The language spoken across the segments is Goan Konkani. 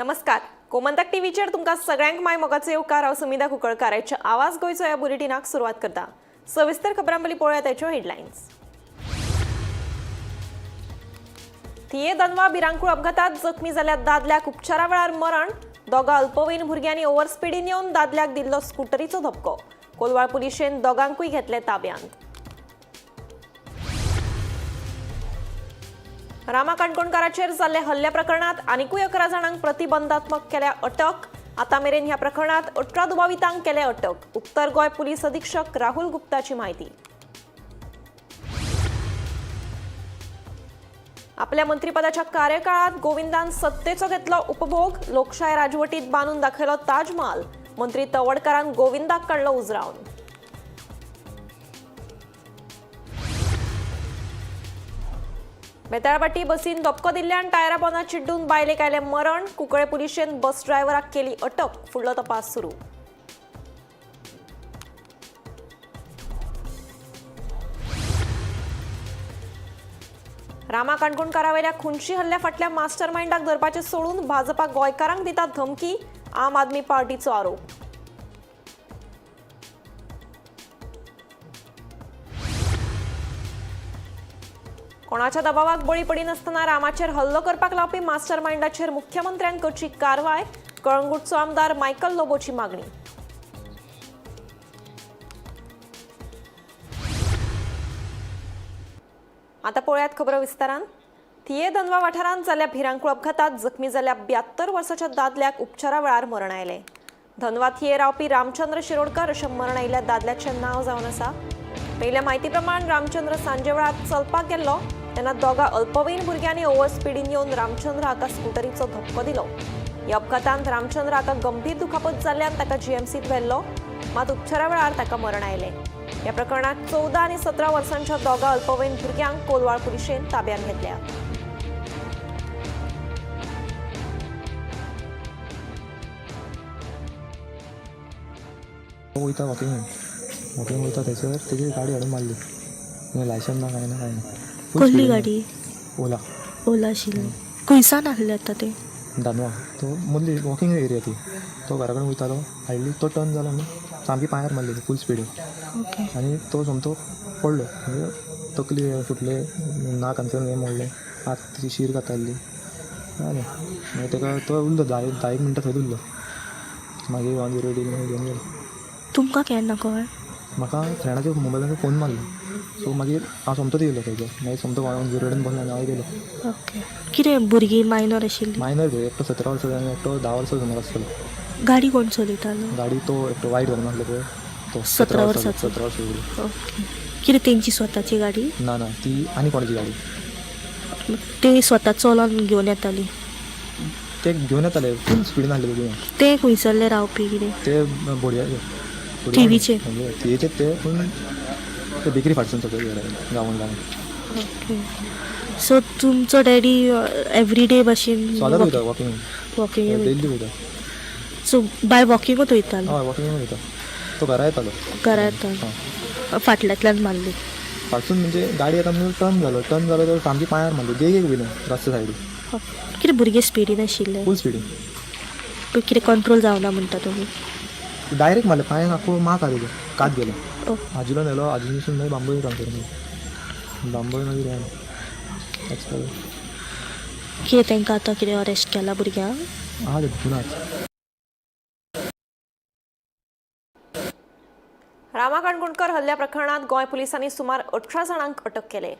नमस्कार, गोमंतक टीव्हीचेर तुमकां सगळ्यांक माय मोगाचो येवकार. हांव सुमिधा कुंकळकाराच्या आवाज गोंयचो ह्या बुलेटिनाक सुरवात करता. सविस्तर खबरां पयलीं पळोवया ताच्यो हेडलायन्स. थिये दनवा भिरांकूळ अपघातात जखमी जाल्ल्या दादल्याक उपचारा वेळार मरण. दोगां अल्पवयीन भुरग्यांनी ओव्हरस्पिडीन येवन दादल्याक दिल्लो स्कुटरीचो धपको. कोलवाळ पुलिशेन दोगांकूय घेतले ताब्यांत. रामा काणकोणकाराचेर जाल्ल्या हल्ल्या प्रकरणात आनिकूय 11 जाणांक प्रतिबंधात्मक केल्या अटक. आता मेरेन ह्या प्रकरणात 18 दुबावितांक केल्या अटक. उत्तर गोंय पोलीस अधीक्षक राहुल गुप्ताची माहिती. आपल्या मंत्रिपदाच्या कार्यकाळात गोविंदान सत्तेचो घेतलो उपभोग. लोकशाय राजवटीत बांदून दाखयलो ताजमहाल. मंत्री तवडकारान गोविंदाक काडलो उजरावन. बेताळबाटी बसीन धपको दिल्ल्यान टायरा पोंदा चिड्डून बायलेक आयलें मरण. कुंकळे पुलिशेन बस ड्रायव्हराक केली अटक. फुडलो तपास सुरू. रामा काणकोणकारावेल्या खुनशी हल्ल्या फाटल्या मास्टर मायंडाक धरपाचें सोडून भाजपा गोंयकारांक दिता धमकी. आम आदमी पार्टीचो आरोप. कोणाच्या दबावाक बळी पडिनासतना रामाचेर हल्लो करपाक लावपी मास्टर मायंडाचेर मुख्यमंत्र्यान करची कारवाय. कळंगूटचो आमदार मायकल लोबोची मागणी. आता पळयात खबरो विस्तारान. थिये दनवा वाठारांत जाल्ल्या भिरांकूळ अपघातात जखमी जाल्ल्या 72 वर्साच्या दादल्याक उपचारा वेळार मरण आयलें. धनवा थिये रावपी रामचंद्र शिरोडकर अशें मरण आयिल्ल्या दादल्याचें नांव जावन आसा. मेळिल्ल्या म्हायती प्रमाण रामचंद्र सांजे वेळार चलपाक गेल्लो तेन्ना दोगां अल्पवयीन भुरग्यांनी ओव्हर स्पिडीन येवन रामचंद्र हाका स्कुटरीचो धपको दिलो. ह्या अपघातांत रामचंद्र हाका गंभीर दुखापत जाल्ल्यान ताका जीएमसीत व्हेल्लो, मात उपचारा वेळार ताका मरण आयलें. ह्या प्रकरणात 14 आनी 17 वर्सांच्या दोगां अल्पवयीन भुरग्यांक कोलवाळ पुलिशेन ताब्यांत घेतल्या. वयता वॉकिंगान, वॉकिंग वयता थंयसर तेजी गाडी हाडून मारली. लायसन ना, कांय ना, कांय ना. फूल कसली स्पिडीन. गाडी? ओला. ओला आशिल्ली. खंयसान आहले आतां ते? दानवा तो मदली वॉकिंग एरिया ती. तो घरा कडेन वयतालो, हाडली, तो टर्न जालो आनी सामकी पांयार मारली फूल स्पिडीन. ओके. आनी तो सोमतो पडलो. म्हणजे तकली फुटले, नाक हांगसर हें मोडलें, हात ती शीर कातारली. आनी मागीर ताका तो उरलो 10 एक मिनटां थंयच उरलो. मागीर 108 येयली, घेवन गेलो. तुमकां केन्ना कळ्ळें? म्हाका फ्रेंडाच्या मोबायलान फोन मारलो. सो मागीर हांव सोमतोच येयलो थंयसर. मागीर सोमतो 108 बसलो आनी हांव गेलो. ओके, कितें भुरगीं मायनर आशिल्लीं? मायनर पळय, एकटो 17 वर्सांचो आनी एकटो 10 वर्सांचो सुमार आसतलो. गाडी कोण चलयतालो? गाडी तो एकटो वायट घालून आसलो पळय तो. 17 वर्साचो. 17 वर्सांचो. ओके, कितें तेंची स्वताची गाडी? ना ना, ती आनी कोणाची गाडी. ते स्वता चलोन घेवन येताली? ते घेवन येताले, फूल स्पिडीन आसले दोगूय. ते खंयसरले रावपी कितें? ते बोडयाचे. थिवीचे? थियेचे ते, पूण ते बेकरी फाटसून सगळे गांवान गांवान. ओके, सो तुमचो डॅडी एवरीडे भशेन? सदांच वयता वॉकिंग. वॉकिंग? डेली वयता. सो बाय वॉकिंगूच वयतालो? हय, वॉकिंग वयता. तो घरा येतालो. घरा येतालो. फाटल्यांतल्यान मारली? फाटसून म्हणजे गाडी येता म्हणून टर्न जालो, टर्न जालो तर सामकी पांयार मारली, देगेक वयल्यान रस्त्या सायडीक. कितें भुरगे स्पिडीन आशिल्ले? फूल स्पिडीन. कितें कंट्रोल जावना म्हणटा तुमी? डायरेक्ट मारले पांयान, आख्खो माक आहा तेजो, कात गेलो. ओ. आजिलो नेलो, आजिनसून मागीर बांबोळी ट्रान्सफर केलो. बांबोळी मागीर हें एक्सपायर. कितें तांकां आतां कितें अरेस्ट केला भुरग्यांक? आहा ते पुनाच. रामा काणकोणकर हल्ल्या प्रकरणात गोंय पुलिसांनी सुमार 18 जाणांक अटक केले.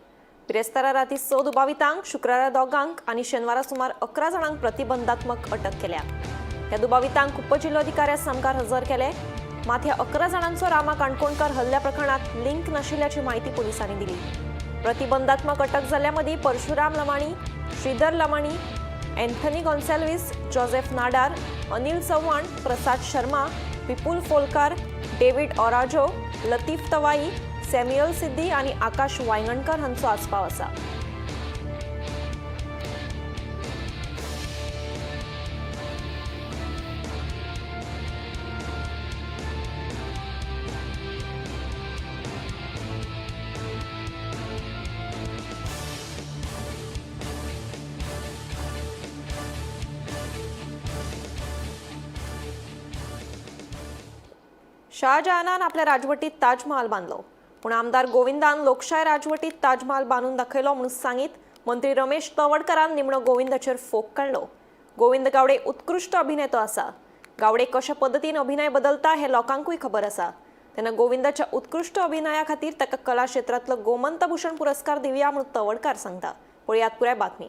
बिरेस्तारा राती 6 दुबावितांक, शुक्रारा दोगांक आनी शेनवारा सुमार 11 जाणांक प्रतिबंधात्मक अटक केल्या. ह्या दुबावितांक उपजिल्लोधिकाऱ्या सामकार हजर केले. मात ह्या 11 जाणांचो रामा काणकोणकर हल्ल्या प्रकरणात लिंक नाशिल्ल्याची माहिती पोलिसांनी दिली. प्रतिबंधात्मक अटक जाल्ल्या मदीं परशुराम लमाणी, श्रीधर लमाणी, एन्थनी गोन्साल्वीस, जोसेफ नाडार, अनिल चव्हाण, प्रसाद शर्मा, विपुल फोलकार, डेव्हिड ओराजो, लतीफ तवाई, सॅम्युअल सिद्दी आणि आकाश वायंगणकर हांचो आस्पाव आसा. शहाजहानान आपल्या राजवटीत ताजमहाल बांदलो, पूण आमदार गोविंदान लोकशाय राजवटीत ताजमहाल बांदून दाखयलो म्हणून सांगीत मंत्री रमेश तवडकारान निमणो गोविंदाचेर फोग काडलो. गोविंद गावडे उत्कृश्ट अभिनेतो आसा. गावडे कशा पद्दतीन अभिनय बदलता हे लोकांकूय खबर आसा. तेन्ना गोविंदाच्या उत्कृश्ट अभिनया खातीर ताका कला क्षेत्रांतलो गोमंतभूषण पुरस्कार दिवया म्हणून तवडकार सांगता. पळयात पुराय बातमी.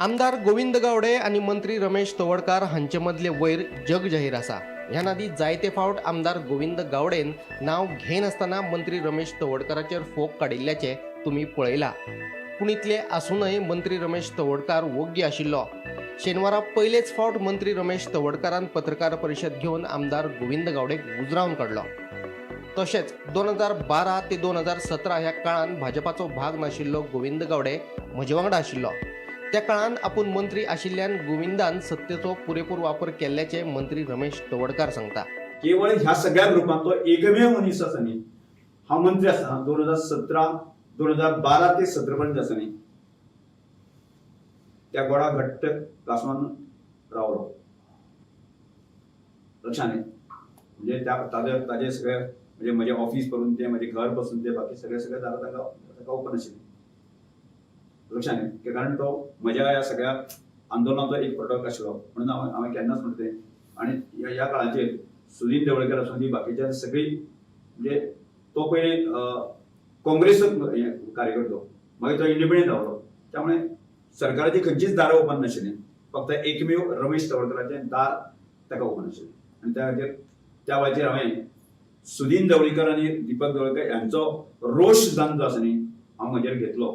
आमदार गोविंद गावडे आनी मंत्री रमेश तवडकार हांचे मदले वैर जग जाहीर आसा. ह्या नादी जायते फावट आमदार गोविंद गावडेन नांव घेयनासतना मंत्री रमेश तवडकाराचेर फोग काडिल्ल्याचें तुमी पळयलां. पूण इतलें आसूनय मंत्री रमेश तवडकार वोग्गी आशिल्लो. शेनवारा पयलेच फावट मंत्री रमेश तवडकारान पत्रकार परिशद घेवन आमदार गोविंद गावडेक उजरावन काडलो. तशेंच 2012 ते 2017 ह्या काळान भाजपाचो भाग नाशिल्लो गोविंद गावडे म्हजे वांगडा आशिल्लो. त्या काळान आपूण मंत्री आशिल्ल्यान गोविंदान सत्तेचो पुरेपूर वापर केल्ल्याचे मंत्री रमेश तवडकार सांगता. केवळ ह्या सगळ्या ग्रुपांतलो एकमेव मनीस आसा न्ही, हांव मंत्री आसतना 2017 2012 ते 17 पर्यंत आसा न्ही, त्या गोडा घट्ट लासवान रावलो. लक्षात न्ही, म्हणजे त्या ताजे ताजे सगळे म्हणजे म्हजें ऑफिस पसून ते म्हजें घर पसून ते बाकी सगळे सगळे दारां ताका ताका ओपन आशिल्ली. लक्षात न्ही, कारण तो म्हज्या ह्या सगळ्या आंदोलनाचो एक प्रोडक्ट आशिल्लो म्हणून हांवें हांवें केन्नाच म्हणटा तें. आनी ह्या काळाचेर सुदीन देवळकर आसूं ती बाकीच्या सगळी म्हणजे तो पयलीं काँग्रेस कार्यकर्तो, मागीर तो इंडिपेंडंट रावलो, त्यामुळे सरकाराची खंयचीच दारां ओपन नाशिल्ली, फक्त एकमेव रमेश तवडकराचें दार ताका ओपन आशिल्लें. आनी त्या खातीर त्या वेळाचेर हांवें सुदीन देवळीकर आनी दीपक देवळकर हांचो रोश सुद्दां जो आसा न्ही हांव म्हजेर घेतलो.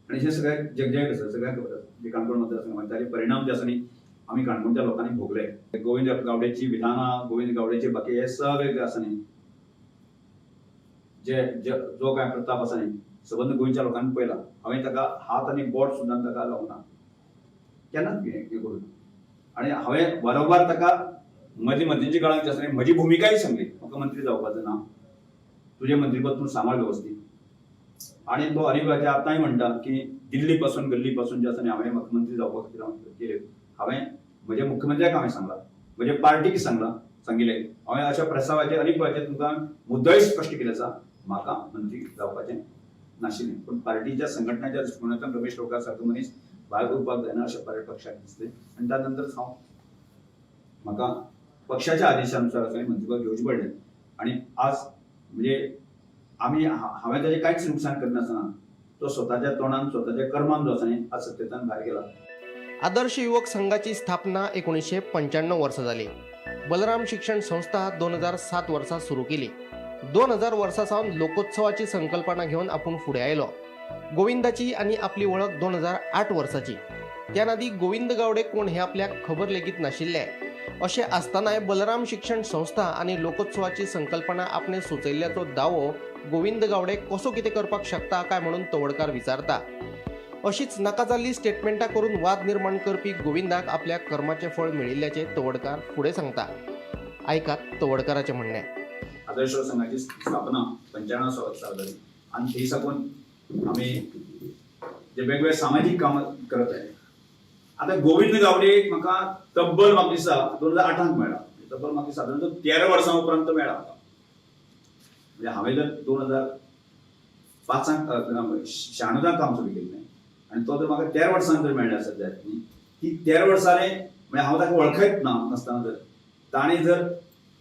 आनी हें सगळें जगजाहीर आसा, सगळ्यांक खबर आसा, जे काणकोण मतदारसंघात ताचे परिणाम जे आसा न्ही आमी काणकोणच्या लोकांनी भोगले. गोविंद गावडेची विधानां, गोविंद गावडेचे बाकी हे सगळे जे आसा न्ही, जे जो काय प्रताप आसा न्ही सबंद गोंयच्या लोकांनी पळयला. हांवें ताका हात आनी बोट सुद्दां ताका लावना, केन्नाच हें करूं ना. आनी हांवें वारंवार ताका मदीं मदींच्या काळांत जे आसा न्ही म्हजी भुमिकाय सांगली, म्हाका मंत्री जावपाचें ना, तुजें मंत्रीपद तूं सांबाळ वेवस्थीत. आनी तो अनेक आतांय म्हणटा की दिल्ली पासून गल्ली पासून जे आसा न्ही हांवें म्हाका मंत्री जावपा खातीर हांवें केलें. हांवें म्हज्या मुख्यमंत्र्याक हांवें सांगलां, म्हज्या पार्टीक सांगलां, सांगिल्लें हांवें अशा प्रस्तावाचेर अनेक वेळाचेर तुमकां मुद्दोय स्पश्ट केले आसा, म्हाका मंत्री जावपाचें नाशिल्लें, पूण पार्टीच्या संघटनाच्या दृश्टिकोनांतल्यान रमेश तवडकार सारको मनीस भायर उरपाक जायना अशें पार्टी पक्षाक दिसलें. आनी त्या नंतर हांव म्हाका पक्षाच्या आदेशानुसार आसा मंत्रीपद घेवचें पडलें. आनी आज म्हणजे आमी हांवें ताजें कांयच नुकसान करनासतना तो स्वताच्या तोंडान स्वताच्या कर्मान जो आसा न्ही आज सत्तेंतल्यान भायर गेला. आदर्श युवक संघाची स्थापना 1995 वर्सा जाली. बलराम शिक्षण संस्था 2007 वर्सा सुरू केली. 2000 वर्सा सावन लोकोत्सवाची संकल्पना घेवन आपूण फुडें आयलो. गोविंदाची आनी आपली वळख 2008 वर्साची. त्या नादी गोविंद गावडे कोण हे आपल्याक खबर लेगीत नाशिल्लें. अशें आसतनाय बलराम शिक्षण संस्था आनी लोकोत्सवाची संकल्पना आपणे सुचयल्ल्याचो दावो गोविंद गावडे कसो कितें करपाक शकता काय म्हणून तवडकार विचारता. अशीच नाका जाल्ली स्टेटमेंटां करून वाद निर्माण करपी गोविंदाक आपल्या कर्माचें फळ मेळिल्ल्याचें तवडकार फुडें सांगता. आयकात तवडकाराचें म्हणणें. आदर्श संघाची स्थापना 95 साल जाली आनी थंय साकून आमी जे वेगवेगळे सामाजीक कामां करत आहे. आतां गोविंद गावडे म्हाका तब्बल म्हाका दिसता 2008 मेळ्ळा, तब्बल म्हाका सादारण 13 वर्सां उपरांत तो मेळ्ळा म्हाका. म्हणजे हांवें जर 2005 96 काम सुरू केल्लें आनी तो जर म्हाका 13 वर्सां जर मेळ्ळा आसत जायत न्ही, ती 13 वर्सांनी म्हणजे हांव ताका वळखत ना नासतना जर ताणें जर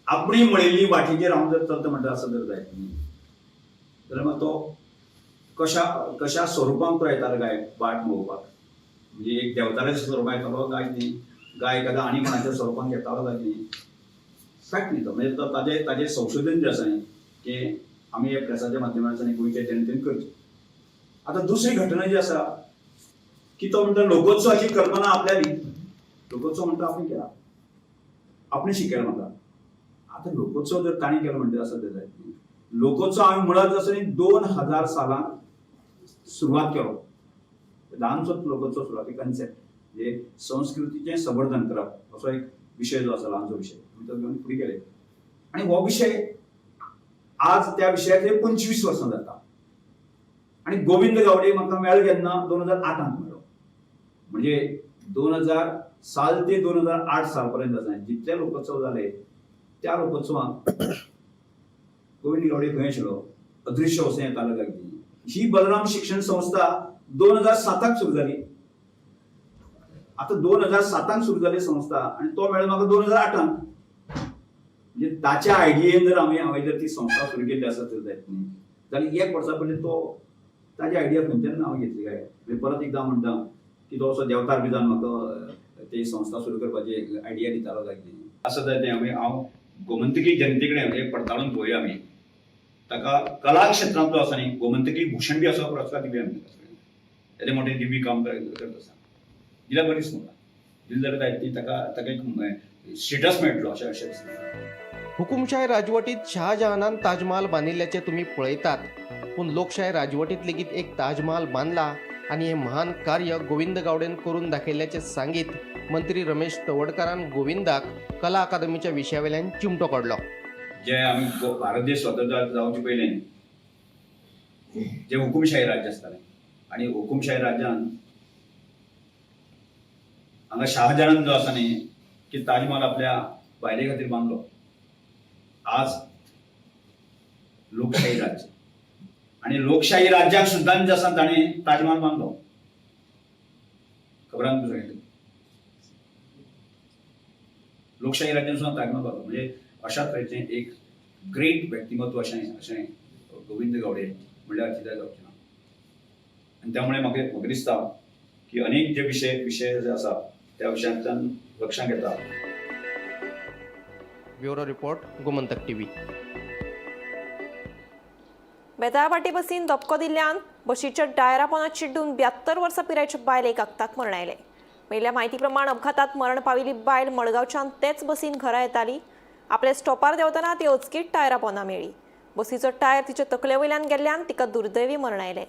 आपणी म्हणिल्ली वाटेचेर हांव जर चलता म्हणटा आसत जर जायत न्ही, जाल्यार मागीर तो कशा कशा स्वरुपांत तो येतालो गाय वाट मोडपाक, म्हणजे एक देवताच्या स्वरुपांत येतालो काय न्ही, गाय एखाद्या आनी कोणाच्या स्वरुपांत येतालो काय न्ही, फॅक्ट न्ही तो. म्हणजे तो ताजे ताजें संशोधन जें आसा न्ही की आमी हे प्रेसाच्या माध्यमांतल्यान गोंयच्या जनतेन करचें. आतां दुसरी घटना जी आसा की तो म्हणटा लोकोत्सवाची कल्पना आपल्याली, लोकोत्सव म्हणटा आपणे केला, आपणे शिकयला म्हाका. आतां लोकोत्सव जर ताणें केलो म्हणटा आसत जायत न्ही, लोकोत्सव हांवें मुळात आसा न्ही 2000 सालांत सुरवात केलो. ल्हानसो लोकोत्सव सुरवात कन्सेप्ट म्हणजे संस्कृतीचें संवर्धन करप असो एक विशय जो आसा, ल्हानसो विशय आमी तो घेवन फुडें गेले. आनी हो विशय आज त्या विशयाचेर 25 वर्सां जाता. आनी गोविंद गावडे म्हाका मेळ्ळो केन्ना 2008 मेळ्ळो, म्हणजे 2000 साल ते 2008 साल पर्यंत आसा जितले लोकोत्सव जाले त्या लोकोत्सवाक गोविंद गावडे खंय आशिल्लो, अदृश्य वचूं येतालो काय कितें. ही बलराम शिक्षण संस्था 2007 सुरू जाली. आतां 2007 सुरू जाली संस्था आनी तो मेळ्ळो म्हाका 2008. म्हणजे ताच्या आयडियेन जर आमी हांवें जर ती संस्था सुरू केल्ली आसत तर जायत न्ही जाल्यार एक वर्सा पयलीं तो ताजी आयडिया खंयच्यान हांवें घेतली काय. म्हणजे परत एकदां म्हणटा की तो असो देंवतार बी जावन म्हाका ती संस्था सुरू करपाची आयडिया दितालो काय कितें आसत जायत. तें हांव गोमंतकी जनते कडेन एक पडताळून पळोवया आमी ताका कला क्षेत्रांतलो आसा न्ही गोमंतकी भूषण बी असो पुरस्कार दिवया आमी ताका. येदें मोठें दिव्य काम करत आसा, दिल्यार बरी दिसता म्हाका. दिलें जाल्यार जायत ती ताका ताका एक स्टेटस मेळटलो अशें अशें दिसता. हुकुमशाय राजवटीत शहाजहानान ताजमहाल बांदिल्ल्याचें तुमी पळयतात, पूण लोकशाय राजवटीत लेगीत एक ताजमहाल बांदला आनी हें महान कार्य गोविंद गावडेन करून दाखयल्ल्याचें सांगीत मंत्री रमेश तवडकारान गोविंदाक कला अकादमीच्या विशयावेल्यान चिमटो काडलो. जे आमी भारत देश स्वतंत्र जावचे पयलें जे हुकुमशाही राज्य आसतालें आनी हुकुमशाही राज्यान हांगा शहाजहान जो आसा न्ही की ताजमहाल आपल्या बायले खातीर बांदलो. आज लोकशाही राज्य आनी लोकशाही राज्याक सुद्दां जे आसा ताणें ताजमहाल बांदलो. खबर आहा तुमकां सगळ्यांक, लोकशाही राज्यान सुद्दां ताजमहाल बांदलो. म्हणजे अशा तरेचें एक ग्रेट व्यक्तिमत्व अशें अशें गोविंद गावडे म्हणल्यार अतिताय जावची ना. आनी त्यामुळे म्हाका म्हाका दिसता की अनेक जे विशय विशय जे आसा त्या विशयांतल्यान लक्षांत घेता. Bureau report, Gomantak TV. Betalbatim बसीन धपको दिल्ल्यान बशीच्या टायरा पोंदा चिड्डून 72 वर्सां पिरायेच्या बायलेक अपघाताक मरण आयलें. मेळिल्ल्या म्हायती प्रमाण अपघातात मरण पाविल्ली बायल मडगांवच्यान तेच बसीन घरा येताली. आपल्या स्टॉपार देंवतना ती अचकीत टायरा पोंदा मेळ्ळी. बसीचो टायर तिचे तकले वयल्यान गेल्ल्यान तिका दुर्दैवी मरण आयलें.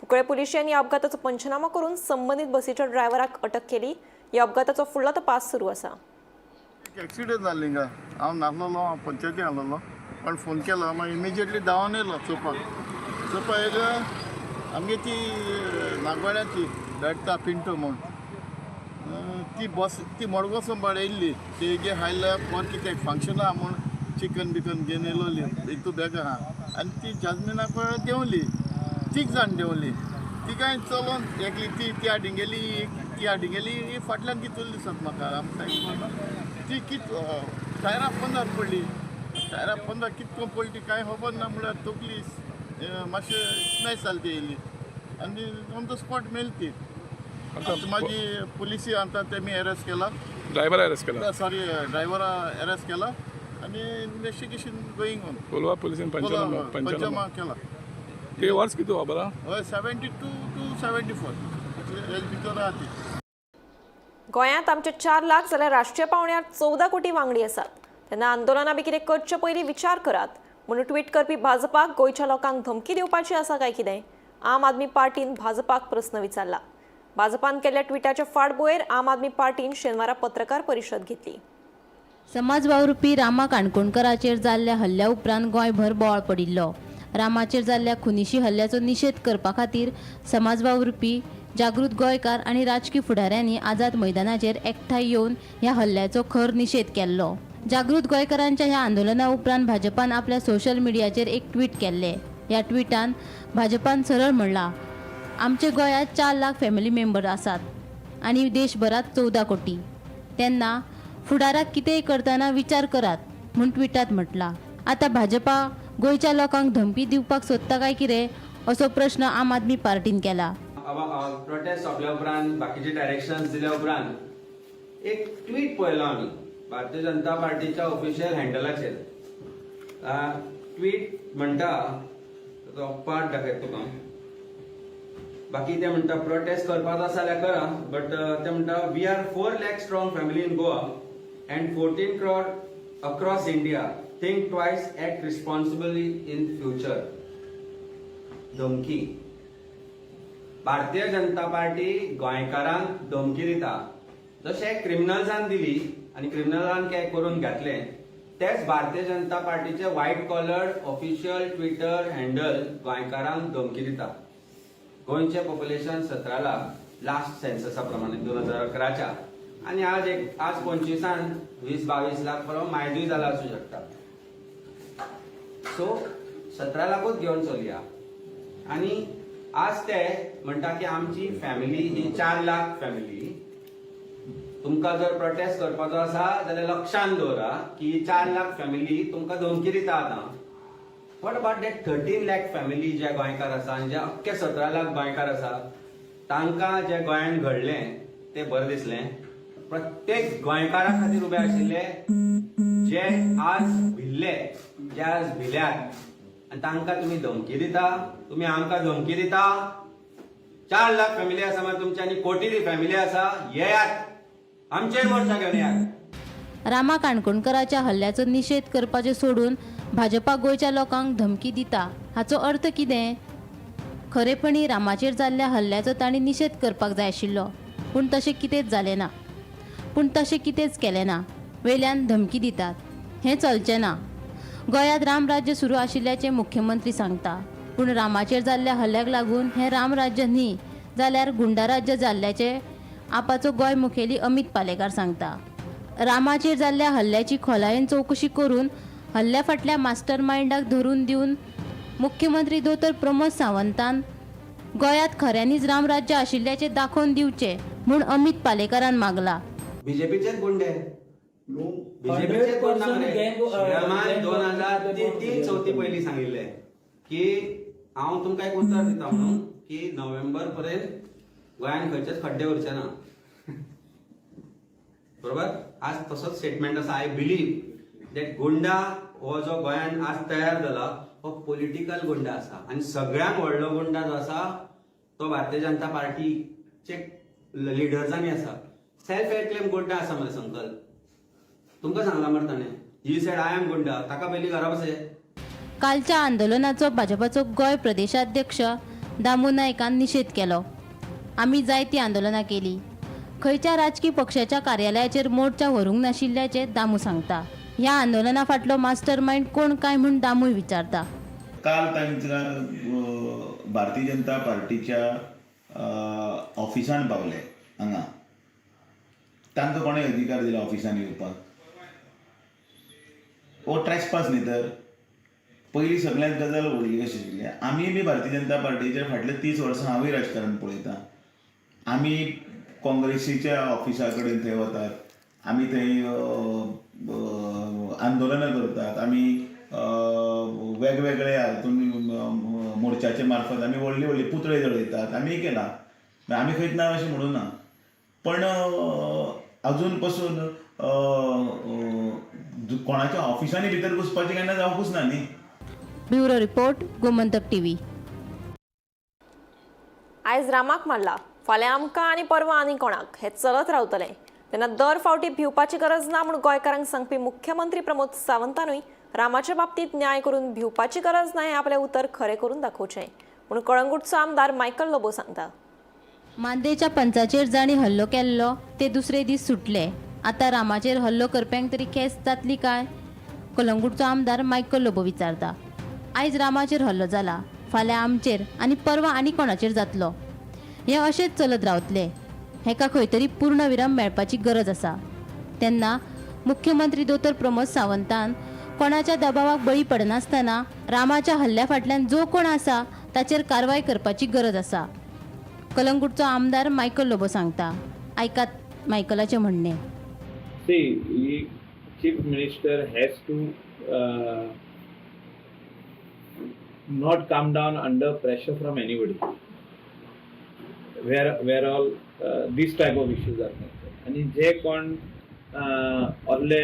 कुंकळे पुलिशेन ह्या अपघाताचो पंचनामो करून संबंदीत बसीच्या ड्रायव्हराक अटक केली. ह्या अपघाताचो फुडलो तपास सुरू आसा. एक्सिडेंट जालें हिंगा. हांव नासलेलो, हांव पंचायती आसलेलो, पण फोन केलो मागीर इमिजिएटली धांवन येयलो चोवपाक. चोवपाक येयलो आमगे ती नागवाड्याची बेडटा पिंटो म्हूण ती बस ती मडगांव सोन येयल्ली. तेगे हायल्या कोण कितें फंक्शन आहा म्हूण चिकन बिकन घेवन येयलोली हितू बॅग आहा आनी ती जाजमिना पळय देंवली. तीग जाण देंवली. तिगांय चलोन एकली ती ती हाडिंगेली ती हाडिंगेली ही फाटल्यान कितून दिसत म्हाका आमकां ती कित टायरा पोंदार पडली. टायरा पोंदार कितको पडली ती कांय खबर ना, म्हळ्यार तकली मातशें स्मॅश जाली ती येयली आनी ऑन the spot मेली ती. आतां मागीर पुलिसी आतां तेमी अरेस्ट केला. ड्रायव्हर अरेस्ट केला. सॉरी, ड्रायव्हरा अरेस्ट केला आनी इन्वेस्टिगेशन गोईंग ऑन. कोलवा पुलिसेन पंचनामा पंचनामा पंचनामा केला. ते वर्स किती खबर आहा? हय, 72 टू 74 हेज भितर आहा ती. गोंयांत आमचे 4 लाख जाल्यार राष्ट्रीय पावंड्यार 14 कोटी वांगडी आसात. तेन्ना आंदोलनां बी कितें करचे पयलीं विचार करात म्हणून ट्वीट करपी भाजपाक गोंयच्या लोकांक धमकी दिवपाची आसा काय कितें, आम आदमी पार्टीन भाजपाक प्रस्न विचारला. भाजपान केल्ल्या ट्विटाच्या फाटभुंयेर आम आदमी पार्टीन शेनवारा पत्रकार परिशद घेतली. समाज वावुरपी रामा काणकोणकराचेर जाल्ल्या हल्ल्या उपरांत गोंयभर बोवाळ पडिल्लो. रामाचेर जाल्ल्या खुनिशी हल्ल्याचो निशेध करपा खातीर समाज वावुरपी, जागृत गोंयकार आनी राजकी फुडाऱ्यांनी आझाद मैदानाचेर एकठांय येवन ह्या हल्ल्याचो खर निशेध केल्लो. जागृत गोंयकारांच्या ह्या आंदोलना उपरांत भाजपान आपल्या सोशल मिडियाचेर एक ट्वीट केल्लें. ह्या ट्विटान भाजपान सरळ म्हणलां, आमचे गोंयांत 4 लाख फॅमिली मेंबर आसात आनी देशभरात 14 कोटी, तेन्ना फुडाराक कितेंय करतना विचार करात म्हूण ट्विटात म्हटलां. आतां भाजपा गोंयच्या लोकांक धमकी दिवपाक सोदता काय कितें असो प्रश्न आम आदमी पार्टीन केला. प्रोटेस्ट सोंपल्या उपरांत बाकीचे डायरेक्शन्स दिल्या उपरांत एक ट्वीट पळयलो आमी भारतीय जनता पार्टीच्या ऑफिशियल हँडलाचेर. ट्वीट म्हणटा, तो पार्ट दाखयता तुका. बाकी ते म्हणटा प्रोटेस्ट करपाचो आसा जाल्यार करा, बट ते म्हणटा we are 4 lakh strong family in Goa and 14 crore across India. Think twice, act responsibly in future. धमकी. भारतीय जनता पार्टी गोंयकारांक धमकी दिता. जशें क्रिमिनल्सान दिली आनी क्रिमिनलान काय करून घातले, तेच भारतीय जनता पार्टीचे white collar official Twitter handle गोंयकारांक धमकी दिता. गोंयचें पॉप्युलेशन 17 लाख लास्ट सेन्ससा प्रमाणे 2011च्या, आनी आज एक आज 25 . 20-22 लाख बरोबर मायजूय जाला आसूं शकता. सो 17 लाखूच घेवन चलया. आनी आज ते म्हणटा की आमची फॅमिली ही 4 लाख फॅमिली. तुमकां जर प्रोटेस्ट करपाचो आसा जाल्यार लक्षान दवरा की ही 4 लाख फॅमिली तुमकां धमकी दिता आतां. What about that 13 lakh family जे गोंयकार आसा आनी जे अख्खे 17 लाख गोंयकार आसा, तांकां जे गोंयांत घडलें तें बरें दिसलें? प्रत्येक गोंयकारा खातीर उबे आशिल्ले जे आज भिल्ले, जे आज भिल्यात आनी तांकां तुमी धमकी दिता. तुमी आमकां धमकी दिता. 4 लाख फॅमिली आसा मरे तुमची आनी कोटी फॅमिली आसा. येयात, आमचेर मोर्चा घेवन येयात. रामा काणकोणकराच्या हल्ल्याचो निशेध करपाचें सोडून भाजपा गोंयच्या लोकांक धमकी दिता हाचो अर्थ कितें? खरेपणी रामाचेर जाल्ल्या हल्ल्याचो तांणी निशेध करपाक जाय आशिल्लो, पूण तशें कितेंच जालें ना. पूण तशें कितेंच केलें ना. वेल्यान धमकी दितात, हें चलचें ना. गोंयांत रामराज्य सुरू आशिल्ल्याचें मुख्यमंत्री सांगता, पूण रामाचेर जाल्ल्या हल्ल्याक लागून हें रामराज्य न्ही जाल्यार गुंडाराज्य जाल्ल्याचें आपाचो गोंय मुखेली अमीत पालेकार सांगता. रामाचेर जाल्ल्या हल्ल्याची खोलायेन चवकशी करून हल्ल्या फाटल्या मास्टर मायंडाक धरून दिवन मुख्यमंत्री दोतोर प्रमोद सावंतान गोंयांत खऱ्यांनीच रामराज्य आशिल्ल्याचें दाखोवन दिवचें म्हूण अमीत पालेकारान मागला. बीजेपीचेच गुंडे, बीजेपीचेच गुंड मरे. श्रीरामान 2003 चवथी पयलीं सांगिल्लें की हांव तुमकां एक उतर दिता म्हणून की नोव्हेंबर पर्यंत गोंयांत खंयचेच खड्डे उरचे ना, बरोबर? आज तसोच स्टेटमेंट आसा. I believe that गुंडा हो जो गोंयांत आज तयार जाला हो पॉलिटिकल गुंडा आसा आनी सगळ्यांत व्हडलो गुंडा जो आसा तो भारतीय जनता पार्टीचे लिडर्सांनी आसा. सेल्फ एक्लेम गुंडा आसा मरे संकल्प. तुमकां सांगला मरे ताणें, he said I am goonda. ताका पयलीं घरा बसय. कालच्या आंदोलनाचो भाजपाचो गोंय प्रदेशाध्यक्ष दामू नायकान निशेध केलो. आमी जायतीं आंदोलनां केली, खंयच्या राजकी पक्षाच्या कार्यालयाचेर मोर्चा व्हरूंक नाशिल्ल्याचें दामू सांगता. ह्या आंदोलना फाटलो मास्टर मायंड कोण काय म्हूण दामूय विचारता. काल तांकां भारतीय जनता पार्टीच्या ऑफिसान पावले हांगा. तांकां कोणें अधिकार दिला ऑफिसान येवपाक? हो ट्रेसपास न्ही तर. पयलीं सगळ्यांत गजाल व्हडली कशी आशिल्ली, आमी बी भारतीय जनता पार्टीच्या फाटले 30 वर्सां हांवूय राजकारण पळयतां. आमी काँग्रेसीच्या ऑफिसा कडेन थंय वतात, आमी थंय आंदोलनां करतात, आमी वेगवेगळे हातून मोर्चाचे मार्फत आमी व्हडली व्हडली पुतळे जळयतात, आमी केलां. आमी खंयच ना अशें म्हणूं ना, पण अजून पसून कोणाच्या ऑफिसांनी भितर घुसपाचें केन्ना जावंकूच ना न्ही. Bureau report, Gomantak TV. आयज रामाक मारला, फाल्यां आमकां आनी परवां आनी कोणाक, हें चलत रावतलें. तेन्ना दर फावटी भिवपाची गरज ना म्हूण गोंयकारांक सांगपी मुख्यमंत्री प्रमोद सावंतानूय रामाच्या बाबतींत न्याय करून भिवपाची गरज ना हें आपलें उतर खरें करून दाखोवचें म्हूण कळंगूटचो आमदार मायकल लोबो सांगता. मांद्रेच्या पंचाचेर जांणी हल्लो केल्लो ते दुसरे दीस सुटले. आतां रामाचेर हल्लो करप्यांक तरी खेस जातली काय? कलंगूटचो आमदार मायकल लोबो विचारता. आयज रामाचेर हल्लो जाला, फाल्यां आमचेर आनी परवां आनी कोणाचेर जातलो. हें अशेंच चलत रावतलें. हेका खंय तरी पूर्णविराम मेळपाची गरज आसा. तेन्ना मुख्यमंत्री दोतोर प्रमोद सावंतान कोणाच्या दबावाक बळी पडनासतना रामाच्या हल्ल्या फाटल्यान जो कोण आसा ताचेर कारवाय करपाची गरज आसा, कलंगूटचो आमदार मायकल लोबो सांगता. आयकात मायकलाचें म्हणणें. See, he, chief minister has to not come down under pressure from anybody. Where all this type of issues are concerned. आणि जे कोण असले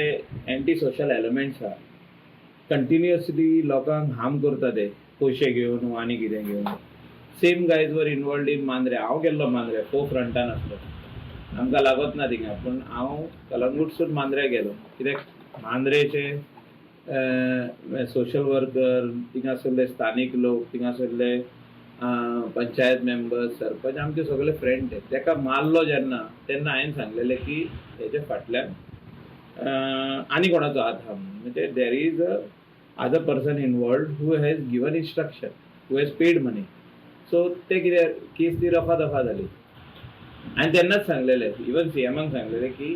एंटी सोशल एलिमेंट्स आहा, कंटिन्युअसली लोकांक हार्म करता, ते पयशे घेवन आनी कितें घेवन. Same guys were involved in Mandrem. हांव गेल्लो मांद्रे, फो फ्रंटान आसलो. आमकां लागत ना थिंगा, पूण हांव कलंगूटसून मांद्र्या गेलो, कित्याक मांद्रेचे सोशल वर्कर, थिंगासरले स्थानीक लोक, थिंगासरले पंचायत मेंबर्स, सरपंच, आमचे सगळे फ्रेंड. ते तेका मारलो जेन्ना, तेन्ना हांवें सांगलेलें की हेच्या फाटल्यान आनी कोणाचो हात आहा म्हणून. म्हणजे there is a other person involved who has given instruction, who has paid money. So ते कितें केस ती रफा दफा जाली. हांवें तेन्नाच सांगलेलें, इवन सी एमाक सांगलेलें की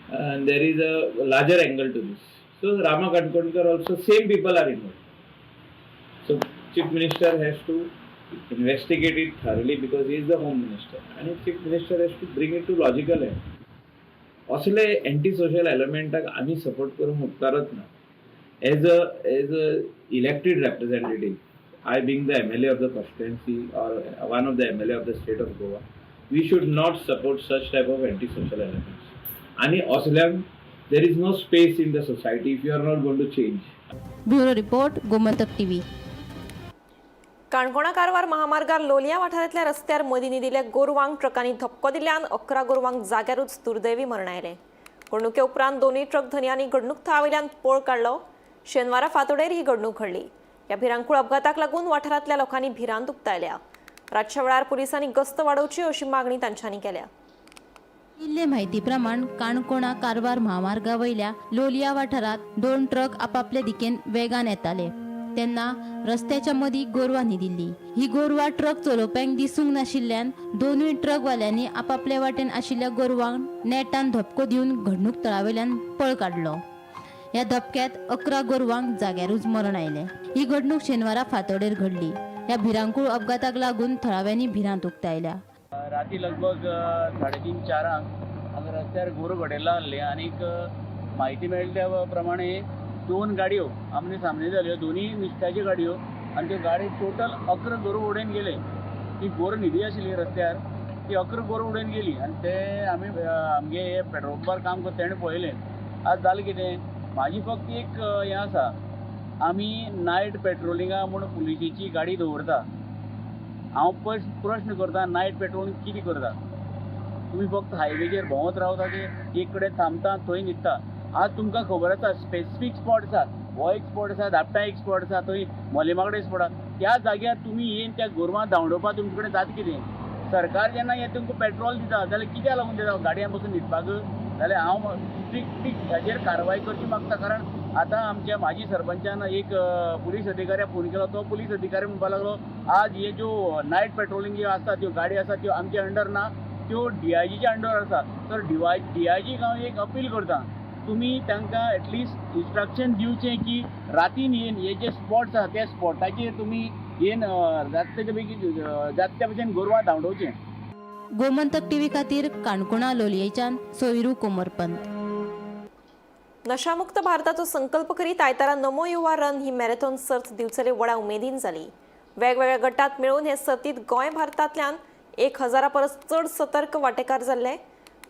And there is a larger angle to this. So Rama Kankonkar also, same people are involved. So Chief Minister has to investigate it thoroughly because he is the Home Minister, and Chief Minister has to bring it to logical end. असले एंटी सोशल एलिमेंटाक आमी सपोर्ट करूंक उपकारच ना. As a elected representative, I being the MLA of the constituency or one of the MLA of the state of Goa, we should not support such type of anti social elements. आनी असल्यांक there is no space in the society if you are not going to change. Bureau report, Gomantak TV. काणकोणा कारवार महामार्गार लोलया वाठारांतल्या रस्त्यार मदीं न्हिदिल्ल्या गोरवांक ट्रकांनी धपको दिल्ल्यान 11 गोरवांक जाग्यारूच दुर्दैवी मरण आयलें. घडणुके उपरांत दोनूय ट्रक धनयांनी घडणूक थळावयल्यान पळ काडलो. शेनवारा फांतोडेर ही घडणूक घडली. ह्या भिरांकूळ अपघाताक लागून वाठारांतल्या लोकांनी भिरांत उक्तायल्या. रातच्या वेळार पुलिसांनी गस्त वाडोवची अशी मागणी तांच्यांनी केल्या. दिल्ले म्हायती प्रमाण काणकोणा कारवार म्हामार्गा वयल्या लोलया वाठारांत दोन ट्रक आपापले दिकेन वेगान येताले तेन्ना रस्त्याच्या मदीं गोरवां न्हिदिल्ली. ही गोरवां ट्रक चलोवप्यांक दिसूंक नाशिल्ल्यान दोनूय ट्रकवाल्यांनी आपापले वाटेन आशिल्ल्या गोरवांक नेटान धपको दिवन घडणूक थळावेल्यान पळ काडलो. ह्या धपक्यात 11 गोरवांक जाग्यारूच मरण आयलें. ही घडणूक शेनवारा फांतोडेर घडली. ह्या भिरांकूळ अपघाताक लागून थळाव्यांनी भिरांत उक्तायल्या. राती लगभग 3:30-4 हांगा रस्त्यार गोरवां घडयला आहले आनीक म्हायती मेळ्ळी त्या प्रमाणे दोन गाडयो आमने सामने जाल्यो, दोनूय नुस्त्याच्यो गाडयो आनी त्यो गाडी टोटल 11 गोरवां उडोवन गेले. ती गोरवां न्हिदी आशिल्ली रस्त्यार, ती 11 गोरवां उडोवन गेली आनी ते आमी आमगे हे पेट्रोल पंपार काम करता तेणें पळयलें. आज जालें कितें, म्हाजी फक्त एक हें आसा, आमी नायट पेट्रोलिंगा म्हूण पुलिशेची गाडी दवरता. हांव प्रश्न करता, नायट पेट्रोलिंग कितें करता तुमी? फक्त हायवेचेर भोंवत रावता ते एक कडेन थांबता थंय न्हिदता. आज तुमकां खबर आसा, स्पेसिफीक स्पॉट आसा, हो एक स्पॉट आसा, दापटा एक स्पॉट आसा, थंय मोलेमाकडे स्पॉट आसा. त्या जाग्यार तुमी येवन त्या गोरवां धांवडोवपाक तुमचे कडेन जाता कितें? सरकार जेन्ना हें तुमकां पेट्रोल दिता जाल्यार कित्याक लागून दिता? गाडयां बसून न्हिदपाक? जाल्यार हांव स्ट्रिक्टली हाजेर कारवाय करची मागता. कारण आतां आमच्या माजी सरपंचान एक पुलीस अधिकाऱ्याक फोन केलो. तो पुलीस अधिकारी म्हणपाक लागलो, आज हे ज्यो नायट पेट्रोलिंग ज्यो आसा त्यो गाडी आसा त्यो आमच्या अंडर ना, त्यो डीआयजीच्या अंडर आसा. तर डीआयजीक हांव एक अपील करता, तुमी तांकां एटलिस्ट इन्स्ट्रक्शन दिवचें की रातीन येवन हे जे स्पॉट्स आसा त्या स्पॉटाचेर तुमी येवन जाता तेच्या बेगीन जाता त्या भशेन गोरवां धांवडोवचें. गोमंतक टीव्ही खातीर काणकोणा लोलयेच्यान सोयरू कोमरपंत. नशामुक्त भारताचो संकल्प करीत आयतारा नमो युवा रन ही मॅरेथॉन सर्त दिवचले व्हडा उमेदीन जाली. वेगवेगळ्या गटात मेळून हे सर्तीत गोंय भारतांतल्यान 1000 परस चड सतर्क वांटेकार जाल्ले.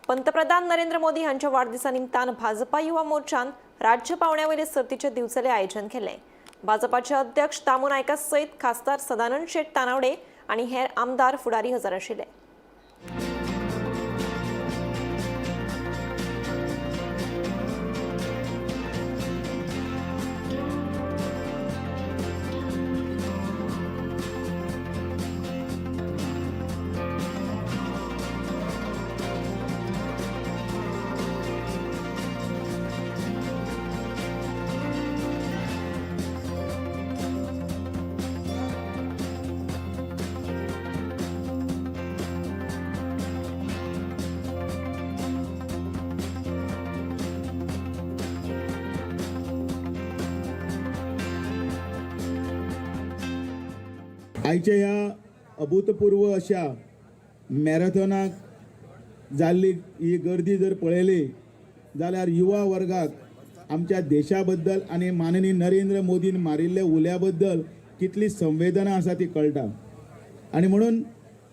पंतप्रधान नरेंद्र मोदी हांच्या वाडदिसा निमतान भाजपा युवा मोर्चान राज्य पावंड्या वयले सर्तीचे दिवचले आयोजन केले. भाजपाचे अध्यक्ष दामू नायका सयत खासदार सदानंद शेट तानावडे आनी हेर आमदार फुडारी हजर आशिल्ले. आयच्या ह्या अभूतपूर्व अशा मॅरेथॉनाक जाल्ली ही गर्दी जर पळयली जाल्यार युवा वर्गाक आमच्या देशा बद्दल आनी माननीय नरेंद्र मोदीन मारिल्ल्या उल्या बद्दल कितली संवेदना आसा ती कळटा. आनी म्हणून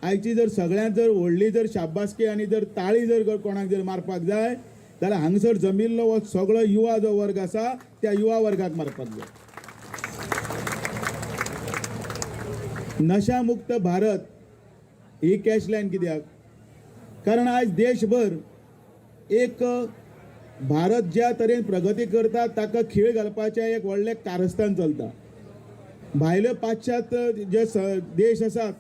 आयची जर सगळ्यांत जर व्हडली जर शाबासकी आनी जर ताळी जर कोणाक जर मारपाक जाय जाल्यार हांगसर जमिल्लो हो सगळो युवा जो वर्ग आसा त्या युवा वर्गाक मारपाक जाय. नशामुक्त भारत ही कॅश लायन कित्याक? कारण आयज देशभर एक भारत ज्या तरेन प्रगती करता ताका खीळ घालपाचें एक व्हडलें कारस्थान चलता. भायले पाश्चात्य जे देश आसात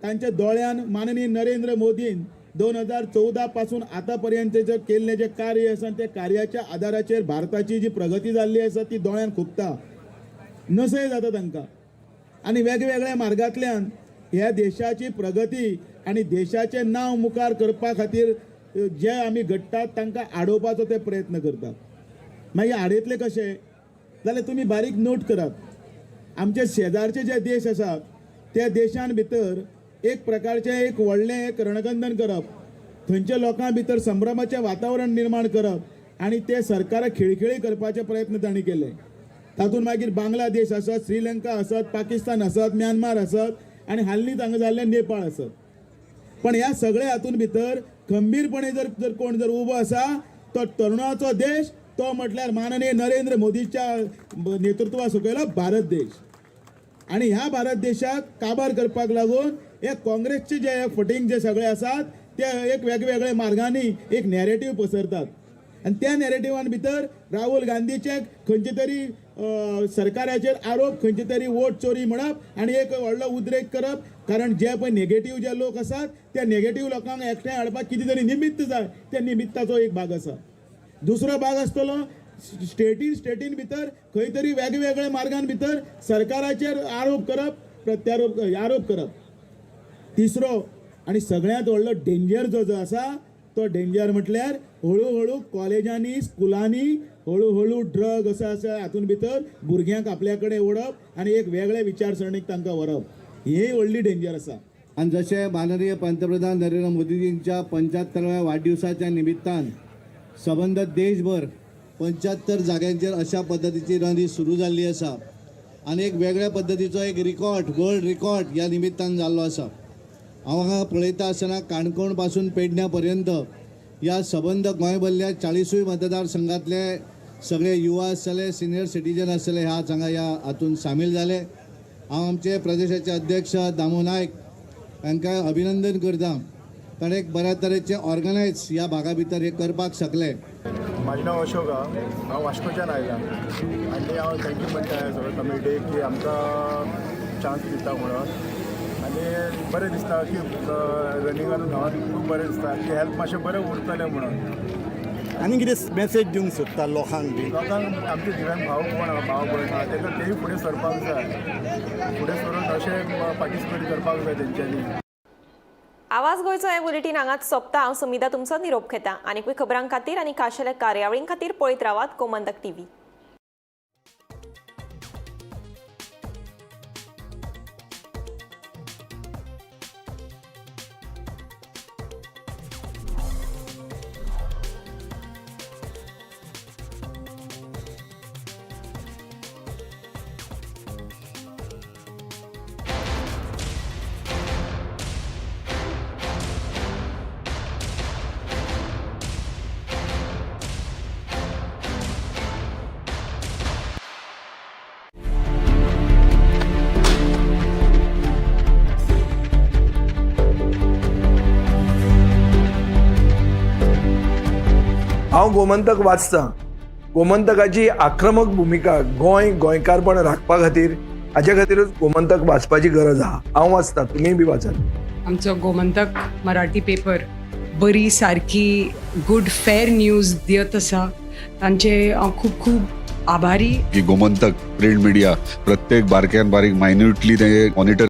तांच्या दोळ्यान माननीय नरेंद्र मोदीन 2014 पासून आतां पर्यंत जे केल्लें जें कार्य आसा त्या कार्याच्या आदाराचेर भारताची जी प्रगती जाल्ली आसा ती दोळ्यान खुपता, नसय जाता तांकां. आनी वेगवेगळ्या मार्गांतल्यान ह्या देशाची प्रगती आनी देशाचें नांव मुखार करपा खातीर जे आमी घडटात तांकां आडोवपाचो ते प्रयत्न करतात. मागीर आडयतले कशे जाल्यार तुमी बारीक नोट करात, आमचे शेजारचे जे देश आसात त्या देशान भितर एक प्रकारचें एक व्हडलें एक रणगंदन करप, थंयच्या लोकां भितर संभ्रमाचें वातावरण निर्माण करप आनी ते सरकाराक खिळखिळी करपाचे प्रयत्न तांणी केले. तातूंत मागीर बांगलादेश आसत, श्रीलंका आसत, पाकिस्तान आसत, म्यानमार आसत आनी हालींच हांगा जाल्लें नेपाळ आसत. पण ह्या सगळ्या हातून भितर खंबीरपणे जर जर कोण जर उबो आसा तो तरुणाचो देश, तो म्हटल्यार माननीय नरेंद्र मोदीच्या नेतृत्वा सकयलो भारत देश. आनी ह्या भारत देशाक काबार करपाक लागून हे काँग्रेसचे जे फटींग जे सगळे आसात ते एक वेगवेगळ्या मार्गांनी एक नॅरेटीव पसरतात आनी त्या नॅरेटिवान भितर राहुल गांधीचे खंयचे तरी सरकाराचेर आरोप, खंयचे तरी वोट चोरी म्हणप आनी एक व्हडलो उद्रेक करप. कारण जे पळय नेगेटीव जे लोक आसात त्या नेगेटीव लोकांक एकठांय हाडपाक कितें तरी निमित्त जाय, त्या निमित्ताचो एक भाग आसा. दुसरो भाग आसतलो स्टेटीन स्टेटीन भितर खंय तरी वेगवेगळ्या मार्गान भितर सरकाराचेर आरोप करप, प्रत्यारोप आरोप करप. तिसरो आनी सगळ्यांत व्हडलो डेंजर जो जो आसा तो डेंजर म्हटल्यार हळू हळू कॉलेजांनी स्कुलांनी हळू हळू ड्रग असो आसा हातून भितर भुरग्यांक आपल्या कडेन ओडप आनी एक वेगळे विचारसरणीक तांकां व्हरप, ही व्हडली डेंजर आसा. आनी जशें माननीय पंतप्रधान नरेंद्र मोदीजींच्या 75व्या वाडदिवसाच्या निमित्तान सबंद देशभर 75 जाग्यांचेर अशा पद्दतीची रनी सुरू जाल्ली आसा आनी एक वेगळ्या पद्दतीचो एक रिकॉर्ड, वर्ल्ड रिकॉर्ड ह्या निमित्तान जाल्लो आसा. हांव हांगा पळयता आसतना काणकोण पासून पेडण्या पर्यंत ह्या सबंद गोंयभरल्या 40 मतदारसंघातले सगळे युवा आसतले, सिनियर सिटीजन आसतले ह्या हांगा ह्या हातून सामील जाले. हांव आमचे प्रदेशाचे अध्यक्ष दामू नायक हांकां अभिनंदन करता, कारण एक बऱ्या तरेचे ऑर्गनायज ह्या भागा भितर हे करपाक शकले. म्हाजें नांव अशोक आहा, हांव वास्कोच्यान आयला आनी हांव thank you म्हणटा सगळे कमिटीक की आमकां चान्स दिता म्हणून. आनी बरें दिसता की रनिंगान धांवन खूब बरें दिसता की हेल्थ मातशें बरें उरतलें म्हणून. आनी कितें मॅसेज दिवंक सोदता लोकांक बी? लोकांक आमचे दिव्यांग भाव कोण आहा, भाव भयण आहा, तांकां तेय फुडें सरपाक जाय, फुडें सरून अशें पार्टिसिपेट करपाक जाय तेंच्यांनी. आवाज गोंयचो हे बुलेटीन हांगाच सोंपता. हांव सुमिता तुमचो निरोप घेता. आनीकूय खबरां खातीर आनी खाशेल्या कार्यावळीं खातीर पळयत रावात गोमंतक टीव्ही. हांव गोमंतक वाचतां. गोमंतकाची आक्रमक भुमिका गोंय गोंयकारपण राखपा खातीर, हाजे खातीरूच गोमंतक वाचपाची गरज आहा. हांव वाचतां, तुमीय बी वाचात. आमचो गोमंतक मराठी पेपर बरी सारकी गुड फेर न्यूज दियत आसा, तांचे हांव खूब खूब आभारी. की गोमंतक प्रिंट मिडिया प्रत्येक बारक्यान बारीक मायन्युटली ते मॉनिटर